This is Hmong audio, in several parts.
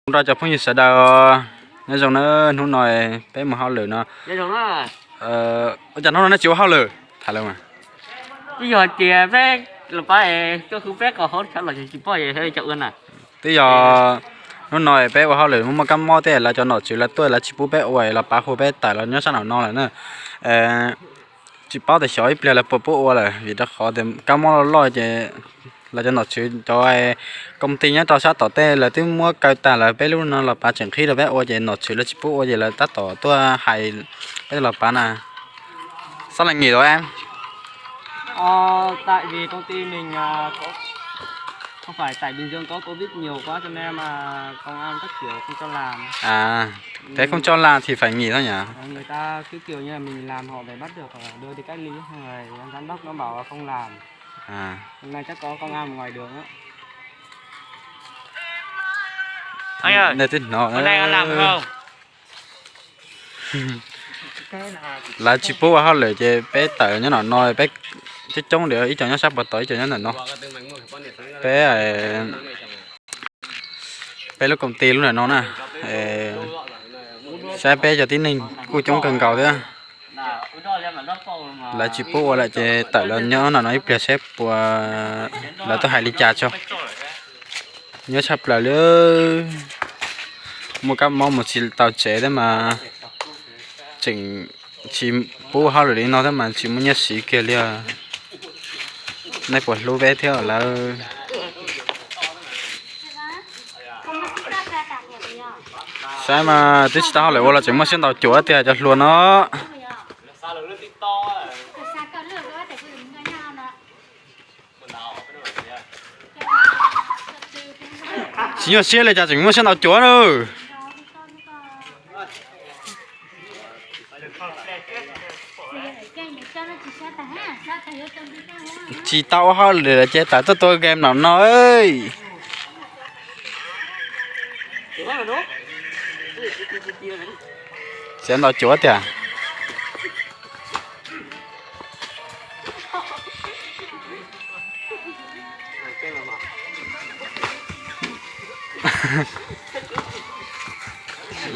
Ua rau cov phooj ywg sawv daws nyob zoo na, hnub no peb mus hauj lwm no. Ua cas hnub no nej tsis ua hauj lwm? Tham lawm mas. Yog tias peb los pab, peb kom hauv chav los tsis poj cov ua na. Twb yog hnub no peb ua hauj lwm muaj muaj kab mob tej lawv cov nom tswv lawv tuaj lawv tsis pub peb ua los pab hu peb tawm los nyob sab nraum no lawm na. Tsis paub tias xyov ib pliag lawv puas pub ua lawm vim rau qhov tias kab mob loj loj ces lawv cov nom tswv cov koom ti nyob rau sab tom tej lawv twb muab kaw tag lawm, peb lub no los pab tseem qhib rau peb ua ces nom tswv lawv tsis pub ua ces lawv tab tom tuaj hais peb los pab na. Sao lại nghỉ rồi em? Ồ, tại vì công ty mình à, có, không phải tại Bình Dương có Covid nhiều quá cho nên mà công an các kiểu không cho làm. À, thế không cho làm thì phải nghỉ thôi nhỉ? Người ta cứ kiểu như là mình làm họ phải bắt được, ờ, đưa đi cách ly, xong rồi giám đốc nó bảo là không làm. À. Hôm nay chắc có công an ngoài đường á. Anh ơi, hôm nay anh làm không? Lawv tsis pub ua hauj lwm ces peb tawm nyob no no, peb coob coob li, ib co nyob sab puag tod, ib co nyob ntawm no. Peb, peb lub koom ti lub ntawm no na, saib peb cov tib neeg kuj coob kawg nkaus thiab. Lawv tsis pub ua lawm ces tawm los nyob no no ib pliag saib puas lawv tuaj hais li cas tso. Nyob tshaj plaws li, muaj kab mob mus tsis tau tsev thiab mas tseem tsis pub hauj lwm li no thiab mas tsis muaj nyiaj siv kiag li. Nej puas hlub peb thiab lawv? Saib mas twb tsis tau hauj lwm ua los tseem muaj siab ntau cuav tiag cov hluas no. Tsis nyuaj siab li cas tseem muaj siab ntau cuav na. Tsis tau ua hauj lwm ces tawm tuaj tua game no no. Siab ntau cuav tiag.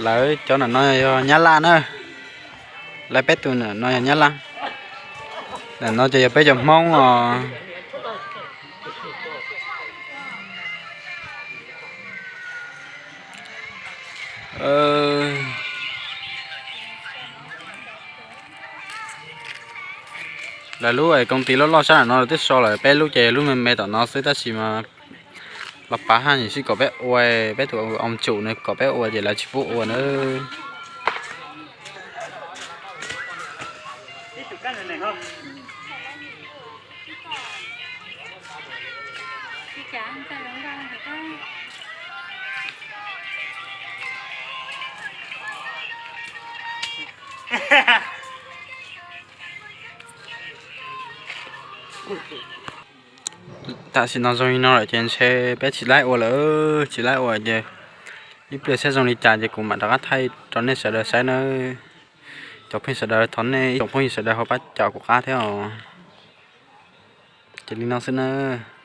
Lawv cov no yog Nyab Laj na. Lawv peb tus no yog Nyab Laj. Ntawm no ces yog peb cov Hmoob os. Lawv lub koom ti loj loj sab no twb so lawm, peb lub ces lub me me tom no xwb tab sis mas los pav haj yam sib kom peb ua, peb tus ua tsum nws kom peb ua ces lawv tsis pub ua na. Tam sim no zoo li no lawm ces ntshe peb tsis laib ua lawm, tsis laib ua ces ib pliag saib zoo li cas ces kuv mam rov qab thaij rau nej sawv daws saib nawb. Cov phooj ywg sawv daws thov nej ib tsoom phooj ywg sawv daws ho pab cawm kuv qab thiab os. Ces li no xwb nawb.